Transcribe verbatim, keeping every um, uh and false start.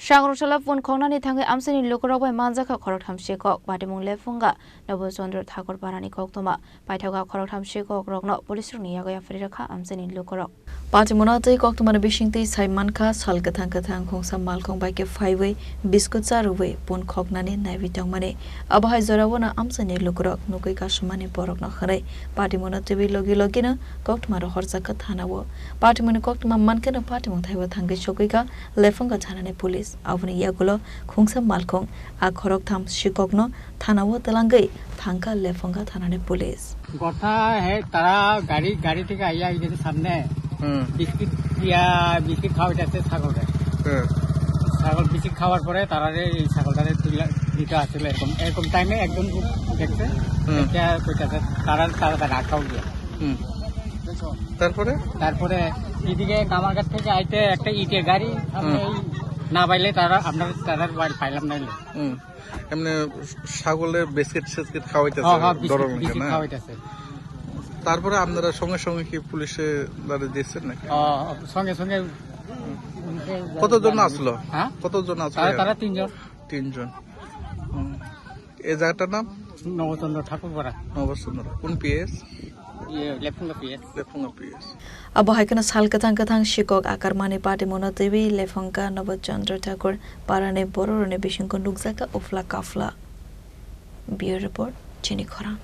Sangrungsala phone khoknani thangwi amchaini lukurok bai manjakha khoroktham sikok. Patimung Lephunga Nobo Chandra Thakur parani koktwma. Paithago khoroktham sikokrokno police rokni yago yapharwi rwkha amchaini lukurok. Patimungno tei koktwmani bisingtwi sai mankha, sal kwthang kwthang khungsa malkhung bai khe phaiwi biskut charwwi phone khoknani naiwi tongmani. Abo hai jorao no amchaini lukurok nugwi kasumani borokno hwnwi patimungno twiwi logi logino koktwma rohorjakha thanao. Patimungni koktwma mankheno patimung thaibo thangwi sogwikha Lephunga thanani police. Aboni yagulo khungsa malkhung a khoroktham sikokno thanao twlangwi thangkha Lephunga thanani police. কথা হে তারা গাড়ি গাড়ি থেকে আইয়া এই যে সামনে হুম। বিস্কিট দিয়া বিস্কিট খাওয়াইতেছে ছাগলকে। হুম। ছাগল বিস্কিট খাওয়ার পরে তারা এই ছাগলটারে তুলে দিতে আসছিল এরকম এরকম টাইমে একজন দেখছে। হুম। এটা কইতাছে তারা তারা তারা আটকাও গিয়া। হুম। তারপরে? তারপরে এদিকে কামারঘাট থেকে আইতে একটা ইটে গাড়ি সামনে হুম। এই না পাইলে তারা আপনার তারার বাড়ি পাইলাম না। হুম। এমনি ছাগলে বিস্কিট সিস্কিট খাওয়াইতেছে, হ্যাঁ, হ্যাঁ, বিস্কিট, ডরর মধ্যে বিস্কিট না? খাওয়াইতেছে। তারপরে আপনারা সঙ্গে সঙ্গে কি পুলিশে দাঁড়িয়ে দিয়েছেন নাকি? ও, সঙ্গে সঙ্গে পুলিশে কতজন দাঁড়িয়ে আসলো? হ্যাঁ? কতজন আসলো তারা, এখানে? তারা তিনজন। তিনজন। হুম। এই জায়গাটার নাম? নবচন্দ্র ঠাকুরপাড়া। নবচন্দ্র। কোন পিএস? ইয়ে, Lefunga PS. Lephunga P S. Abo hai kheno sal kwthang kwthang sikok akarmani patimungno twiwi Lephunga Nobo Chandra Thakur parani bororokni bisingo nukjakha uphla kaphla. Bureau Report, Chini Khorang.